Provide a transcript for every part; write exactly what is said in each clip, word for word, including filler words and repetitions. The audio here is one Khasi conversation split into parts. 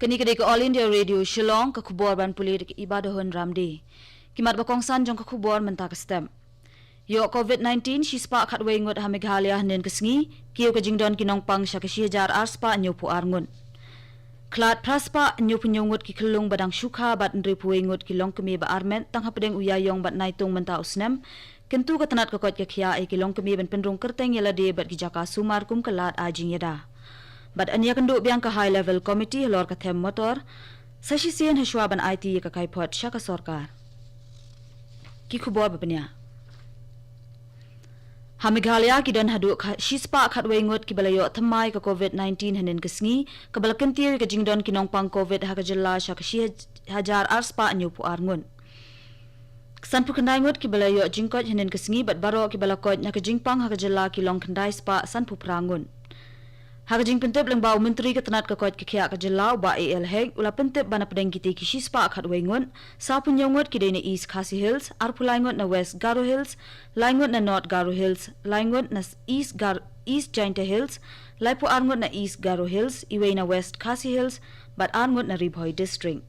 Kane ka dei ka All India Radio Shillong, ka khubor ban pule da ka Iba Dahun Ramdi. Ki mat ba kongsan jong ka khubor mynta ka step. Ïoh covid nineteen shispah khatwei ngut ha Meghalaya hynnin ka sngi, kiew ka jingdon ki nongpang sha ka shi hajar arspah hynñiewphew ar ngut. Khlad phraspah hynñiewphew hynñiew ngut ki khyllung ba dang shu kha bad hynriewphew wei ngut ki longkmie ba armet tang hapdeng u ïaïong bad naitung mynta u snem. Kyntu ka tnat ka koit ka khiah ïa ki longkmie ban pynrung kyrteng ïa lade bad ki jaka sumar kum ka lad ai jingïada. Bad yn ïakynduh biang ka High Level Committee halor ka them motor, sa shisien hashwa ban aiti ïa ka kaiphod sha ka sorkar. Ki khubor ba bniah. Ha Meghalaya ki don haduh kha-, shispah khatwei ngut kiba la ïoh thymmai ka covid nineteen hynnin ka sngi, kaba la kyntiew ïa ka jingdon ki nongpang covid ha ka jylla sha ka shi haj-, hajar arspah hynñiewphew ar ngut. Sanphew khyndai ngut kiba la ïoh jingkoit hynnin ka sngi bad baroh kiba la koit na ka jingpang ha ka jylla ki long khyndai spah sanphew phra ngut. Ha ka jingpyntip lyngba u Myntri ka tnat ka koit ka khiah ka jylla u Bah A L Hek u la pyntip ba na pdeng kitei ki shispah khatwei ngut, sawphew hynñiew ngut ki dei na East Khasi Hills, arphew lai ngut na West Garo Hills, lai ngut na North Garo Hills, lai ngut na East Gar-, East Jaintia Hills, laiphew ar ngut na East Garo Hills, iwei na West Khasi Hills, bad ar ngut na Ri Bhoi District.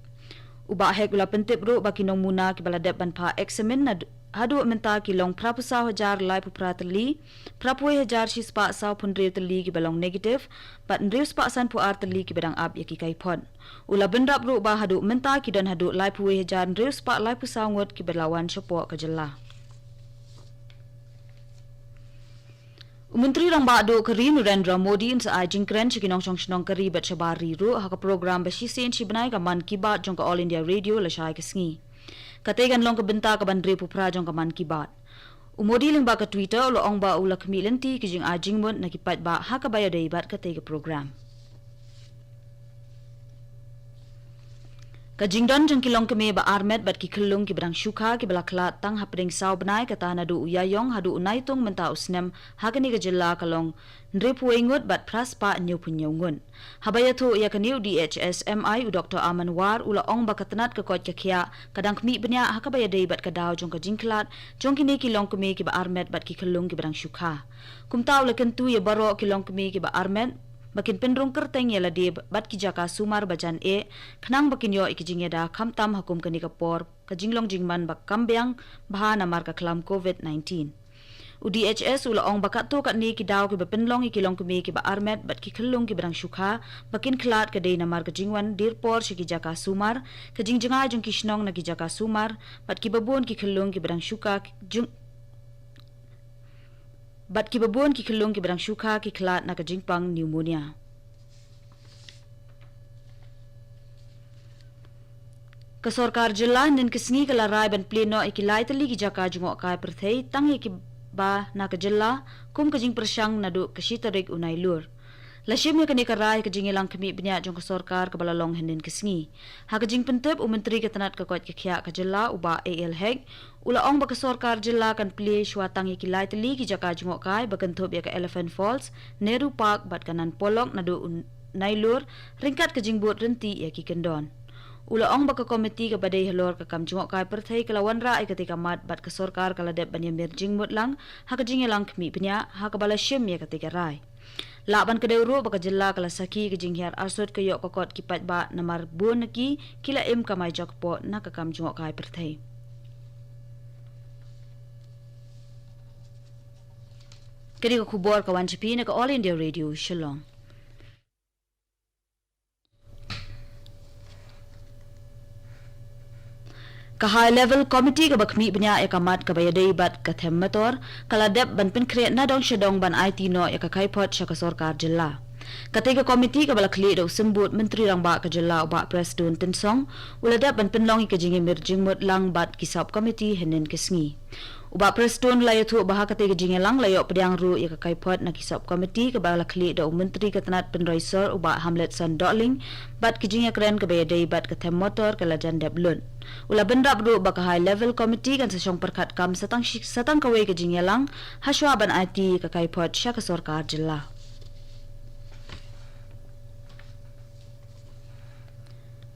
U Bah Hek u la pyntip ruh ba ki nongmuna kiba la dep ban phah examine na d-, haduh mynta ki long phraphew saw hajar laiphew phra tylli, phraphew wei hajar shispah sawphew hynriew tylli kiba long negative, bad hynriew spah sanphew ar tylli kiba dang ap ïa ki kaiphod. U la bynrap ruh ba haduh mynta ki don haduh laiphew wei hajar hynriew spah laiphew saw ngut kiba la wan shapoh ka jylla. U Myntri Rangbah Duh ka ri Narendra Modi un sa ai jingkren sha ki nongshong shnong ka ri bad shabar ri ruh ha ka program ba shisien shi bnai ka Mann Ki Baat jong ka All India Radio lashai ka sngi. Katei kan long ka bynta kaba hynriewphew phra jong ka Mann Ki Baat. U Modi lyngba ka Twitter u la ong ba u la khmih lynti ki jingai jingmut na ki paidbah ha kaba ïadei bad katei ka program. Ka jingdon jong ki longkmie ba armet bad ki khyllung kiba dang shu kha kiba la khlad tang hapdeng saw bnai kata naduh u ïaïong haduh u naitung mynta u snem ha kane ka jylla ka long hynriewphew wei ngut bad phraspah hynñiewphew hynñiew ngut. Haba ïathuh ïa kane u D H S M I u Doctor Aman War u la ong ba ka tnat ka koit ka khiah ka dang khmih bniah ha kaba ïadei bad ka daw jong ka jingkhlad jong kine ki longkmie kiba armet bad ki khyllung kiba dang shu kha. Kumta u la kyntu ïa baroh ki longkmie kiba armet ba kin pynrung kyrteng ïa lade bad ki jaka sumar ba jan eh, khnang ba kin ïoh ïa ki jingïada khamtam ha kum kane ka por ka jinglong jingman ba kam biang bha namar ka khlam covid nineteen. U D H S u la ong ba katto katne ki daw kiba pynlong ïa ki longkmie kiba armet bad ki khyllung kiba dang shu kha ba kin khlad ka dei namar ka jingwan dierpor sha ki jaka sumar, ka jingjngai jong ki shnong na ki jaka sumar, bad kiba bun ki khyllung kiba dang shu kha ki jing-, bad kiba bun ki khyllung kiba dang shu kha ki khlad na ka jingpang pneumonia. Ka sorkar jylla hynnin ka sngi ka la rai ban plie noh ïa ki lai tylli ki jaka jngohkai pyrthei tang ïa kiba na ka jylla kum ka jingpyrshang naduh ka shi tarik u Nailur. La shim ïa kane ka rai ha ka jingïalang khmih bniah jong ka sorkar kaba la long hynnin ka sngi. Ha ka jingpyntip u Myntri ka tnat ka koit ka khiah ka jylla u Bah A L Hek u la ong ba ka sorkar jylla kan plie shuwa tang ïa ki lai tylli ki jaka jngohkai ba kynthup ïa ka Elephant Falls, Nehru Park bad ka Nan Polok naduh u Nailur ryngkat ka jingbud ryntih ïa ki kyndon. U la ong ba ka komiti kaba dei halor ka kam jngohkai pyrthei ka la wanrah ïa katei ka mat bad ka sorkar ka la dep ban ïamir jingmut lang ha ka jingïalang khmih bniah ha kaba la shim ïa katei ka rai. Lah ban kdew ruh ba ka jylla ka la sakhi ka jinghiar arsut ka ïoh ka kot ki paidbah namar bun na ki ki la im kamai jakpoh na ka kam jngohkai pyrthei. Ka dei ka khubor ka wan sha phi na ka All India Radio Shillong. Ka High Level Committee kaba khmih bniah ïa ka mat kaba ïadei bad ka them motor ka la dep ban pynkhreh na dong sha dong ban aiti noh ïa ka kaiphod sha ka sorkar jylla. Katei ka komiti kaba la khlieh da u symbud Myntri Rangbah ka jylla u Bah Prestone Tynsong u la dep ban pynlong ïa ka jingïamir jingmut lang bad ki sub committee hynnin ka sngi. U Bah Prestone u la ïathuh ba ha katei ka jingïalang la ïoh pdiang ruh ïa ka kaiphod na ki sub committee kaba la khlieh da u Myntri ka tnat pynroi sor u Bah Hamletson Dohling bad ka jingïakren kaba ïadei bad ka them motor ka la jan dep lut. U la bynrap ruh ba ka High Level Committee kan sa shong pyrkhat kam sa tang shi-, sa tang kawei ka jingïalang hashwa ban aiti ïa ka kaiphod sha ka sorkar jylla.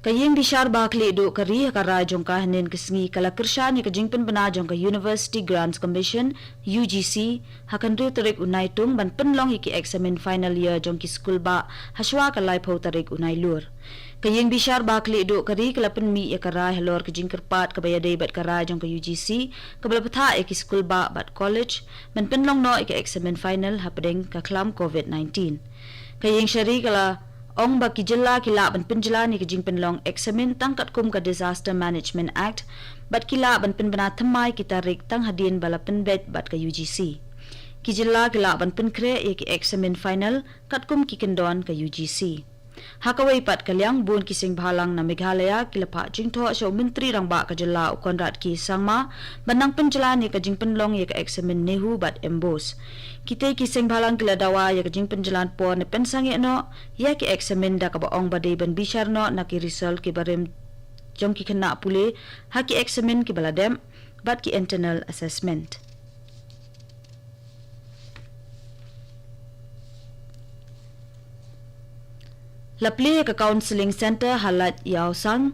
Ka Ïing Bishar Bakhlieh Duh ka Ri ha ka rai jong ka hynnin ka sngi ka la kyrshan ïa ka jingpynbna jong ka University Grants Commission, U G C, ha ka hynriew tarik u Naitung ban pynlong ïa ki eksamin final year jong ki skul bah hashwa ka laiphew tarik u Nailur. Ka Ïing Bishar Bakhlieh Duh ka Ri ka la pynmih ïa ka rai halor ka jingkyrpad kaba ïadei bad ka rai jong ka U G C kaba la bthah ïa ki skul bah bad college ban pynlong noh ïa ka eksamin final hapdeng ka khlam covid nineteen. Ka Ïing Shari ka la ong ba ki jylla ki lah ban pynjlan ïa ka jingpynlong eksamin tang katkum ka Disaster Management Act bad ki lah ban pynbna thymmai ki tarik tang hadien ba la pynbeit bad ka U G C. Ki jylla ki lah ban pynkhreh ïa ki eksamin final katkum ki kyndon ka U G C. Ha kawei pat ka liang, bun ki seng bhalang na Meghalaya ki la phah jingthoh sha u Myntri Rangbah ka jylla u Conrad K Sangma ban nang pynjlan ïa ka jingpynlong ïa ka eksamin NEHU bad MBOSE. Kitei ki seng bhalang ki la dawa ïa ka jingpynjlan por ne pynsangeh noh ïa ki eksamin da kaba ong ba dei ban bishar noh na ki result kiba rim jong ki khynnah pule ha ki eksamin kiba la dep bad ki internal assessment. La plie ka Counselling Centre ha Lad Ïawsang,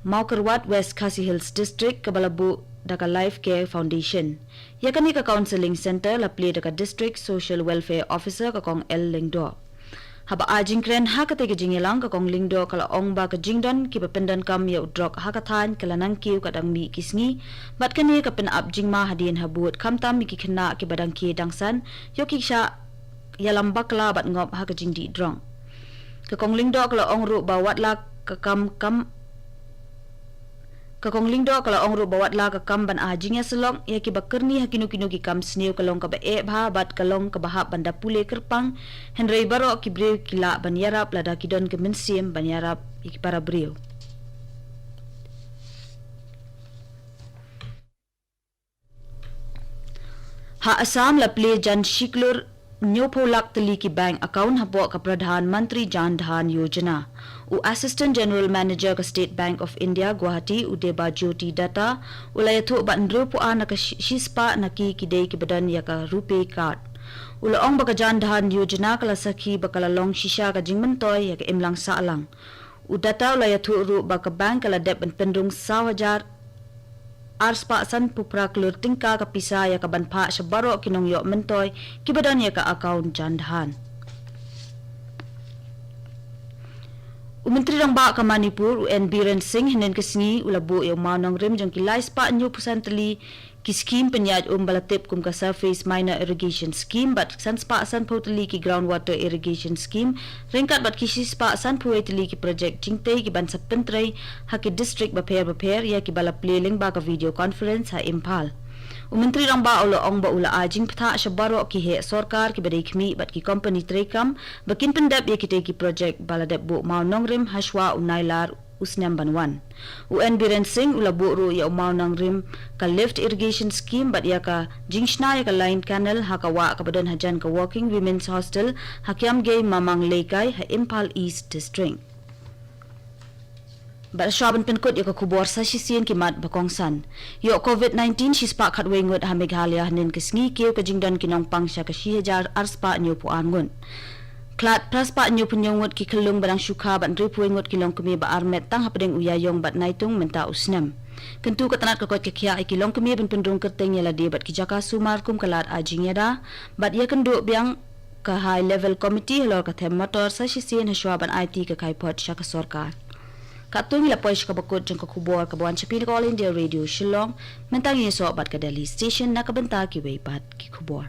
Mawkyrwat, West Khasi Hills District, kaba la buh da ka Life Care Foundation. Ïa kane ka Counselling Centre la plie da ka District Social Welfare Officer, ka Kong L Lyngdoh. Haba ai jingkren ha katei ka jingïalang, ka Kong Lyngdoh ka la ong ba ka jingdon kiba pyndonkam ïa u drok ha ka thaiñ ka la nang kiew ka dang mih ki sngi bad kane ka pynap jingma hadien habud, khamtam ïa ki khynnah kiba dang khie dang san, ïoh ki shah ïalam bakla bad ngop ha ka jingdih drok. Ka Kong Lyngdoh ka la ong ruh ba wat la ka kam kam Ka Kong Lyngdoh ka la ong ruh ba wat la ka kam ban ai jingïasyllok ïa kiba kyrni ha kino kino ki kam sniew ka long kaba eh bha bad ka long kaba hap ban da pule kyrpang, hynrei baroh ki briew ki lah ban ïarap lada ki don ka mynsiem ban ïarap ïa ki para briew. Ha Assam la plie jan shi klur hynñiewphew lak tylli ki bank account hapoh ka Pradhan Mantri Jan Dhan Yojana. U Assistant General Manager ka State Bank of India, Guwahati, u Debajyoti Datta, u la ïathuh ba hynriewphew ar na ka shi-, shispah na ki ki dei kiba don ïa ka RuPay card. U la ong ba ka Jan Dhan Yojana ka la sakhi ba ka la long shisha ka jingmyntoi ïa ka imlang sahlang. U Datta u la ïathuh ruh ba ka bank ka la dep ban pynrung saw hajar arspah sanphew phra klur tyngka ka pisa ïa ka ban phah sha baroh ki nongïoh myntoi kiba don ïa ka account Jan Dhan. U Myntri Rangbah ka Manipur, u N Biren Singh, hynnin ka sngi u la buh ïa u mawnongrim jong ki laispah hynñiewphew san tylli ki skhim pynïaid um ba la tip kum ka Surface Minor Irrigation Scheme bad sanspah sanphew tylli ki Ground Water Irrigation Scheme, ryngkat bad ki shispah sanphew wei tylli ki projek jingtei kiban sa pyntrei ha ki district bapher bapher, ïa kiba la plie lyngba ka video conference ha Imphal. U Myntri Rangbah u la ong ba u la ai jingbthah sha baroh ki heh sorkar kiba dei khmih bad ki kompani treikam ba kin pyndep ïa kitei ki projek ba la dep buh mawnongrim hashwa u Nailar u snem ban wan. U N Biren Singh u la buh ruh ïa u mawnongrim ka lift irrigation scheme bad ïa ka jingshna ïa ka line canal ha ka wah kaba don hajan ka Working Women's Hostel ha Kiamgei Mamang Leikai ha Imphal East District. Bad shuwa ban pynkut ïa ka khubor, sa shisien ki mat ba kongsan. Ïoh covid nineteen shispah khatwei ngut ha Meghalaya hynnin ka sngi, kiew ka jingdon ki nongpang sha ka shi hajar arspah hynñiewphew ar ngut. Khlad phraspah hynñiewphew hynñiew ngut ki khyllung ba dang shu kha bad hynriewphew wei ngut ki longkmie ba armet tang hapdeng u Ïaïong bad Naitung mynta u snem. Kyntu ka tnat ka koit ka khiah ïa ki longkmie ban pynrung kyrteng ïa lade bad ki jaka sumar kum ka lad ai jingïada bad ïakynduh biang ka High Level Committee halor ka them motor sa shisien hashwa ban aiti ka kaiphod sha ka sorkar. Katto ngi la poi sha kaba kut jong ka khubor kaba wan sha phi na ka All India Radio Shillong. Mynta ngin ïasoh bad ka Delhi Station na ka bynta kiwei pat ki khubor.